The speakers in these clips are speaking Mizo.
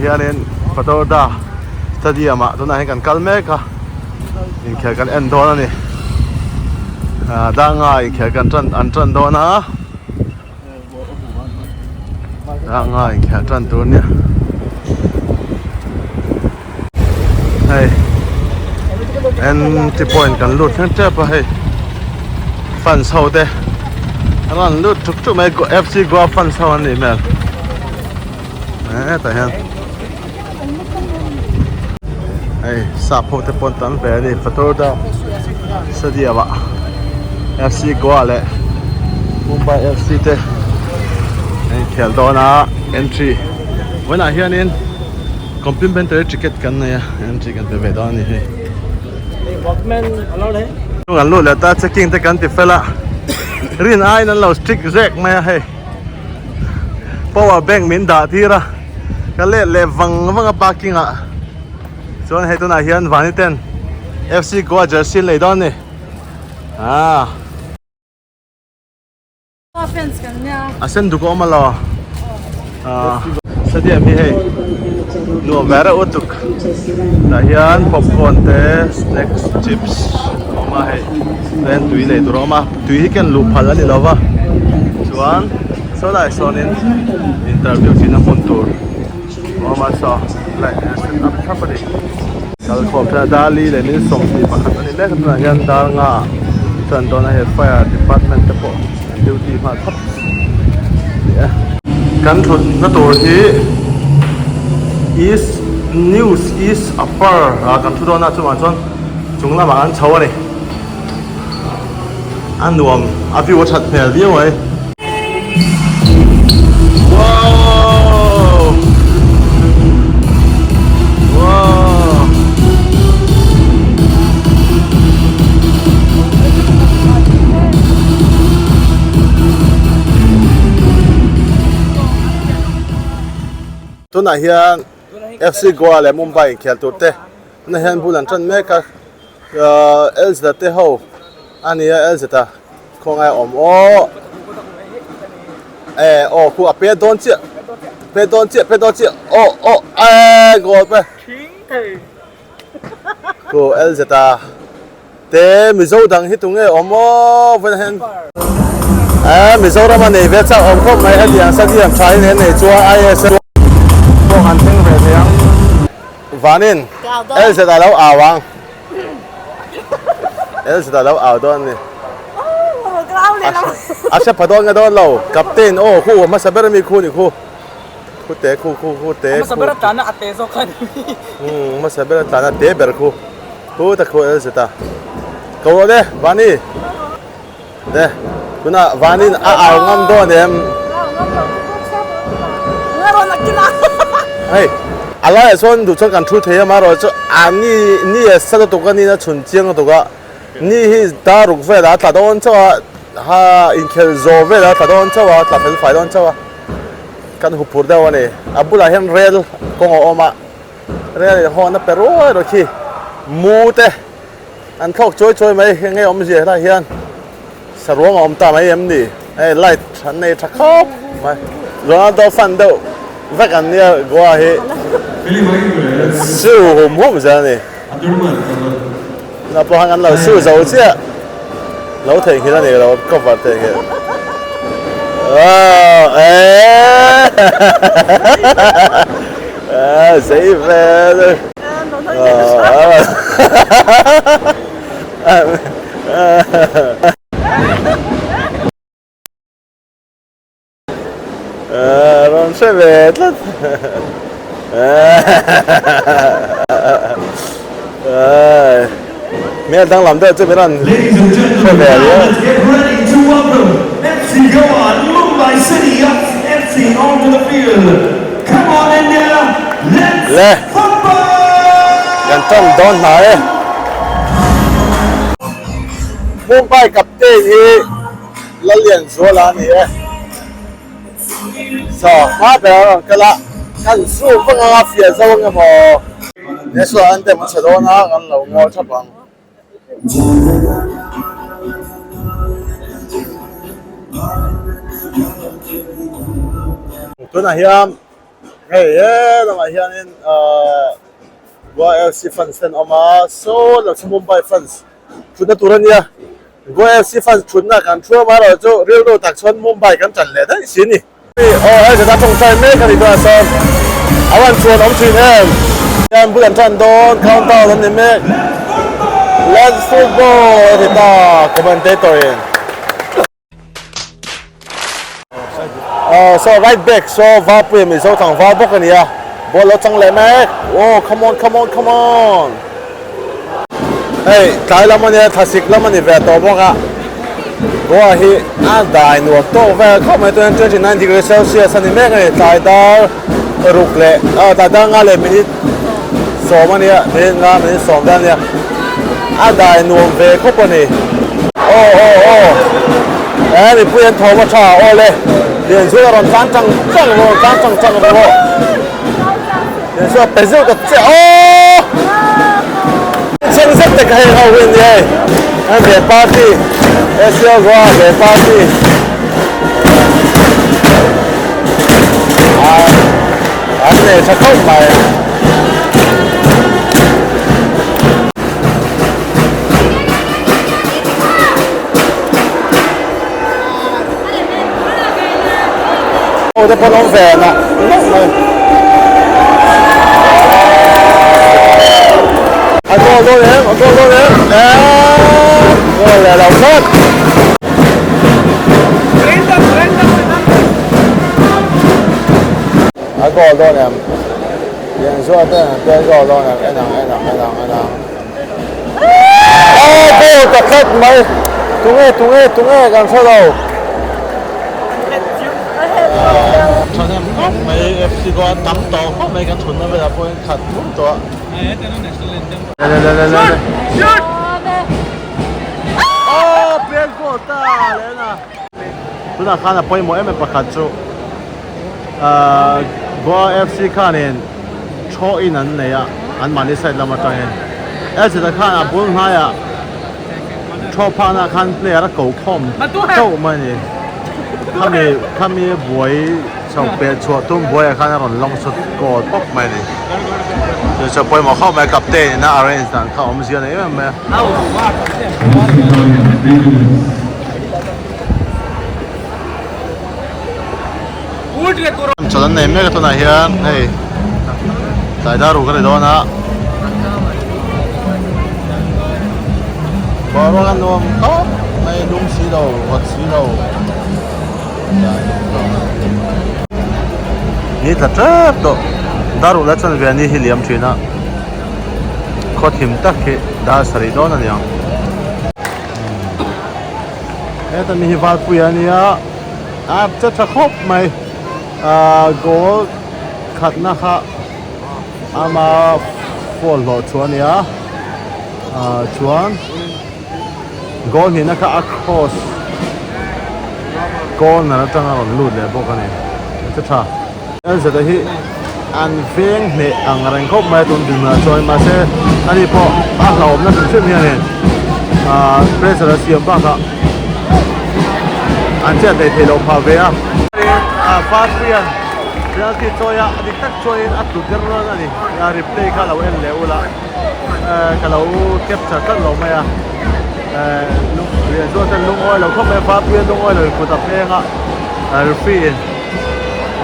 hianin Fatorda stadium ah tunah hian kan kal mek a inkhel kan en dawn a ni ah danga inkhel kan tan an tan dawn a danga inkhel tan tur nia hei entry point kan lut thleng tep a hei fans ho te an rawn lut tuk tuk mai F C Goa fans ho an nih hmel hetah hian hei sap ho te pawn tam ve a ni Fatorda stadium ah F C Goa leh Mumbai F C te an inkhel dawn a entry vawiinah hianin Complimentary ticket kan nei a entry kan pe ve dawn a ni hei. Kan lut leh ta checking te kan ti fel a rin aiin an lo strict zek mai a hei power bank min dah tir a ka let leh vang vang a parking ah chuan hei tunah hian vani ten F C Goa jersey an lei dawn a ni ah. A sen duk a awm alo stadium hi hei nuam ve reuh lutuk tah hian popcorn te snacks chips a awm a hei chuan tui lei tur a awm a tui hi ken luh phal a ni lo va chuan saw lai sawnin interview tihna hmun tur a awm a saw light a set up thlap a ni. Kal khawm thin a Dali leh min 21 a ni mek a tunah hian dar nga ah chuan dawn a hei fire department te pawh an duty nghal thap ni e. Kan thut na tur hi east news east upper ah kan thu dawn a chungah chuan chung lamah an chho a ni a nuam a view a that hmel viau mai. Wow! Wow! Tunah hian FC Goa leh Mumbai inkhel tur te tunah hian bul an tan mek a Elzeta te ho a nia Elzeta khawngaih a awm aw e aw khu a pet dawn chiah pet dawn chiah pet dawn chiah aw aw e goal pe khu Elzeta te Mizo dang hi tunge awm aw vawiin hian e Mizoram a nei ve chak awm khawp mai hetiang stadium tha in he nei chuan ISL pawh an thleng ve thei ang. Vanin LZ a lo au ang. LZ a lo au dawn a ni. A hre pha dawn nge dawn lo. Captain aw khu a hmasa ber ami khu ni khu. Khu te khu khu khu te khu. Hmasa ber a tlan a a te zawk kha ni. Umm hmasa ber a tlan a te ber khu. Khu ta khu LZ a. Ko rawh le Vani. Le tunah Vanin a au ngam dawn em? Hei a laiah chuan duh chuan kan thu thei a marawh chu a ni ni a sa lutuk a ni a chhun chiang lutuk a ni hi dar ruk velah a tla dawn chauh a ha inkhel zawh velah a tla dawn chauh a tla fel fai dawn chauh a kan huphurh deuh a ni a bulah hian rel kawng a awm a rel in hawn a pe ruai ruai khi mu te. An thlawk chawi chawi mai eng nge awmzia helaiah hian saruang a awm ta mai em ni hei light an nei tha khawp mai Ronaldo fan deuh vek an nia Goa hi siu hum hum zel a ni tunah pawh khan an lo siu zo chiah lo theihnghilh a ni lo cover theihnghilh aw eee zei ve. Rawn hre ve tlat. Hmel danglam deuh chu min rawn hre ve riau. Le kan tan dawn hna e. Mumbai captain hi Lallianzuala a ni e. Saw hma ber a rawn kal a, kan zoom vak anga fiah zo ang emaw. He saw an dem a chhe dawn a, kan lo ngawi thap ang. Tunah hian. Hei he lamah hianin ahh Goa FC fans te an awm a, saw lo chu Mumbai fans thutna tur a nia. Goa FC fans thutna kan thu amaherawh chu rilru tak chuan Mumbai kan tan leh daih si a ni. Aw hei zeta tawngtai mek a ni tunah sawn a van chuan awm thin em. Hian bul an tan dawn countdown an ni mek. Let's football a ti ta commentator in. Aw saw right back saw Valpuia Mizo tlangval bawk a ni a ball lo chang leh mek aw come on come on come on hei tlai lam a nia thlasik lam a ni ve tawh bawk a Goa hi a dai nuam tawk vel khawp mai chuan 29 degree celsius a ni mek a ni tlai dar ruk leh aw tlai dar nga leh minute sawm a nia minute nga minute sawm vel a nia a dai nuam ve khawp a ni aw aw aw he mipui an thawm a tha aw le Lianzuala a rawn tlan chang chang rawn tlan chang chang rawh Lianzuala pe zeuh ta che aw cheng zet te ka heng ho hi a ni hei an ve party Asia Goa ve party an nei tha khawp mai. Aw te pawn awm ve na nawk mai. A goal dawn em? A goal dawn em? Eeeee goal leh lo tlat. A goal dawn em? Lianzuala ten an pek goal dawn em? En ang en ang en ang en ang. Aw goal ta tlat mai. Tunge tunge tunge kan hre lo. Thahnem khawp mai FC Goa tam tawh khawp mai kan thunna velah pawhin khat thum tawh a. Le le le le le. Aw pek goal ta lehna. Tunah khan a pawimawh em em pakhat chu ahh Goa FC khanin throw in an nei a an mahni side lam atangin Elceta khan a bul hnaiah throw phahna khan player a ko khawm chauh mai a ni khami khami buai chho peh chhuah tum buaiah khan a rawn lawng chhut kawl pawp mai a ni chu chu pawimawh khawp mai captain in a arrange dan kha awmzia nei em em mai a. Chawlh an nei mek a tunah hian hei tlai dar ruk a ni dawn a boruak a nuam khawp mai lum si lo vawt si lo ni tla tep tawh dar ruk la chuan ve ni hi liam thin a khaw thim tak hi dar sarih dawn a ni ang. Heta mi hi Valpui a nia a che tha khawp mai ahh goal khatna kha ama foul hlawh thu a nia ahh chuan goal hnihna kha a cross corner atanga rawn lut leh bawk a ni a che tha. Lz-a hi an veng hneh ang reng khawp mai a tun dinhmunah chuan mahse ani pawh a hlauhawmna hrim hrim hianin ahh pressure a siam bakah an chet hleih theih loh phah ve a. Ahh Farpuia'n penalty chawi a a dik tak chuanin a tlu der run a ni a replay kha lo en leh ula ehh ka lo capture tlat lo mai a ehh Lianzuala chuan lungawi lo khawp mai a Farpuia lungawi lo in kut a peng a referee in.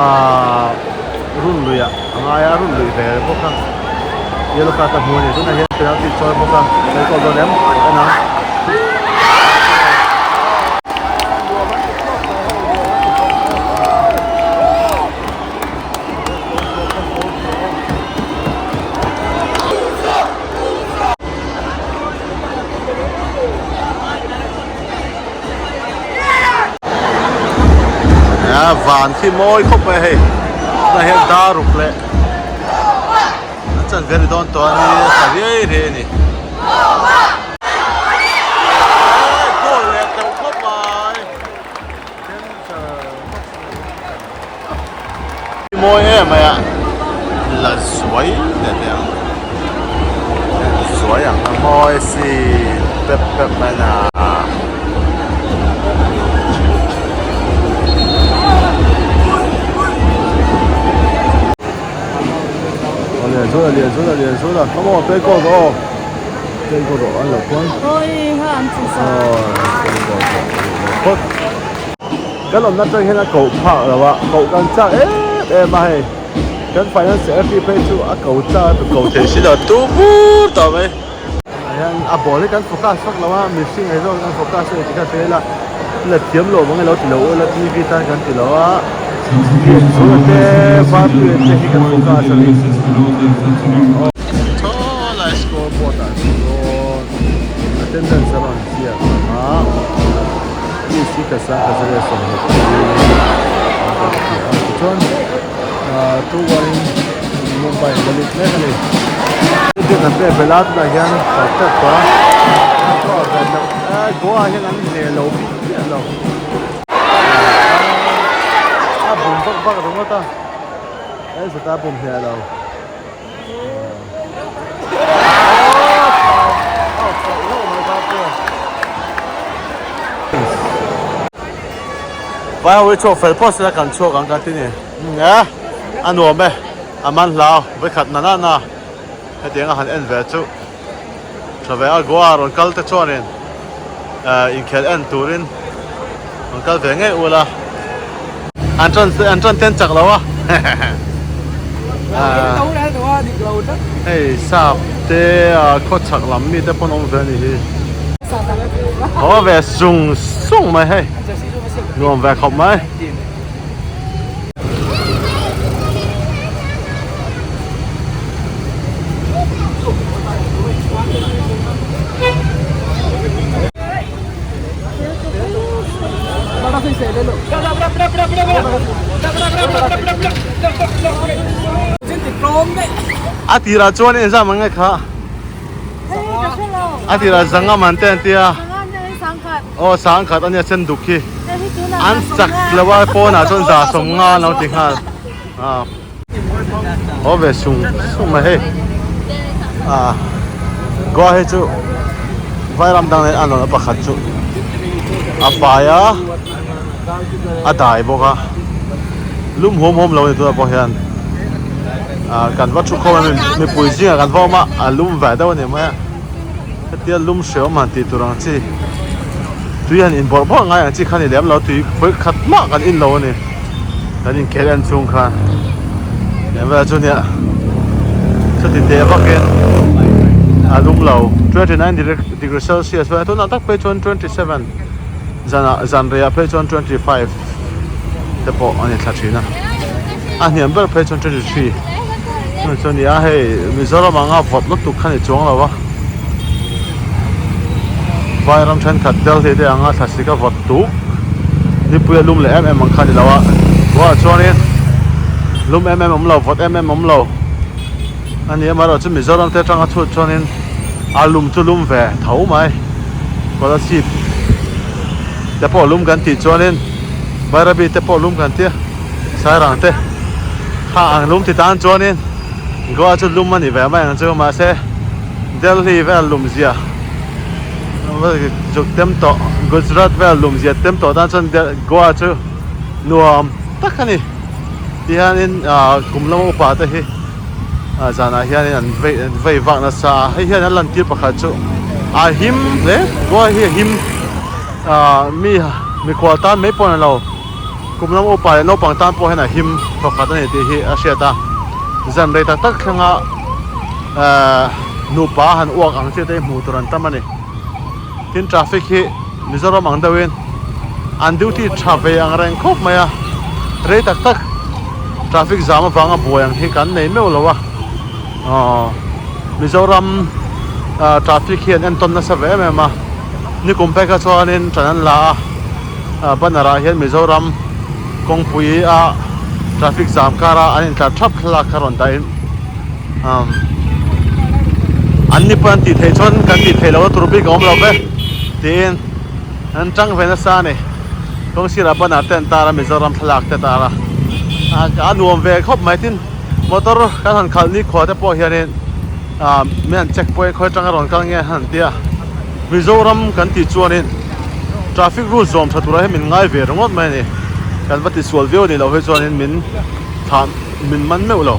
Ahh run luih ah a ngai a run luih ve bawk a yellow card a hmu a ni tunah hian penalty chawi bawk a sawi tawh dawn em en ang. A van khi mawi khawp mai hei tunah hian dar ruk leh an chan ve ni dawn tawh a ni tha riai riai a ni. Goal leh teuh khawp mai mawi em mai a la zuai leh teh ang zuai ang a mawi si pep pep mai na. Lianzuala Lianzuala come on play goal rawh aw play goal rawh an lo khuan aw play goal rawh phawt kan awmna atang hian a koh phak lo a koh kan chak em em a hei kan finance secretary phei chu a ko chak a ko thei si lo tu bur tawh mai ah hian a ball hi kan focus vak lo a mihring ei zawk kan focus a ni tih kha hria ila la thiam lo mang ilo ti lo ula tv tan kan ti lo a Lianzuala te Varpuia te hi kan focus a ni Thaw lai scoreboard ah chuan attendance a rawn ziak ang a fees hi ka sang ka zir e 20 a ti a tichuan ah 2-1 in Mumbai an la lut mek a ni. Kan pek belh a tunah hian kal tep tawh a Goa ve loh Goa hian an hneh lo bik chiah lo a bum vak vak ringawt a hei zeta bum hneh lo. Vai ho hi chhuak fel phawt sela kan chhuak ang kan ti ni e a nuam e a man hlau vawikhat na na na hetiang a han en ve chu tha ve a Goa rawn kal te chuanin inkhelh en turin rawn kal ve ngei ula an tan an tan ten chak lo a hei sap te khaw chhak lam mi te pawn awm ve a ni hi haw ve sung sung mai hei nuam ve khawp mai. A tirah chuan exam an ngai kha a tirah zanga man te an tia aw sangkhat ania sen duk hi an chak lo a pawnah chuan za sawmnga an lo ti nghal a Haw ve sung sung mai hei ah Goa hi chu vairam dang nen a nawlh a pakhat chu a fai a a dai bawk a lum huam huam lo a ni tunah pawh hian ah kan va thu khawm a mipui zingah kan va awm a a lum ve deuh a ni mai a hetia lum hreawm han tih tur ang chi tui han in bawrh bawrh ngai ang chi kha ni lem lo tui khawi khat mah kan in lo a ni. Kan inkhel en chhung khan eng vel chu nia chuti teh vakin a lum lo 29 degree celsius vel tunah tak phei chuan 27 zanah zan reiah phei chuan 25 te pawh a ni thla thin a a hniam ber phei chuan 23 chumi chu a ni a hei Mizoram anga vawt lutuk kha ni chuang lo a Vairam thenkhat Delhi te anga thlasik a vawt tuk nipui a lum leh em em ang kha a ni lo a goa chuanin lum em em awm lo vawt em em awm lo a ni amaherawhchu chu Mizoram te atanga chhut chuanin a lum chu lum ve tho mai Kolasib te pawh lum kan tih chuanin Bairabi te pawh lum kan tia Sairang te kha ang lum ti tan chuanin Goa chu lum a ni ve mai ang chu mahse Delhi vel lum zia zuk tem tawh Gujarat vel lum zia tem tawh tan chuan Goa chu nuam tak a ni ti hianin ah kum lama upa te hi ah zanah hianin an vei an vei vak nasa a hei hian a lantir pakhat chu a him hle Goa hi a him ah mi mikhual tan mai pawh a ni lo. Kum lam upa leh naupang tan pawh hian a him thawkhat a ni tih hi a hriat a, zan rei tak tak thlenga ehh nupa han uak ang chiah te hi hmuh tur an tam a ni. Tin traffic hi Mizoram ang deuhin an duty tha ve ang reng khawp mai a, rei tak tak traffic zam avanga buai ang hi kan nei meuh lo a, aww Mizoram traffic hi an entawn nasa ve em em a, nikum phei kha chuanin ṭan an la a. Banner ah hian Mizoram kawngpui a traffic jam kar a an intlar thap thlalak kha rawn dah in umm an ni pawh an tih theih chuan kan tih theih loh na tur bik a awm lo ve tiin an tang ve nasa a ni kawng sirah banner te an tar a Mizoram thlalak te a tar a a nuam ve khawp mai tin motor kan han khalh nikhua te pawh hianin ah min han check pawhin khawi atanga rawn kal nge an han ti a Mizoram kan tih chuanin. Traffic rules zawm tha turah hian min ngai ve ringawt mai a ni. Kan va tisual viau a nih loh hi chuanin min thlah min man meuh lo.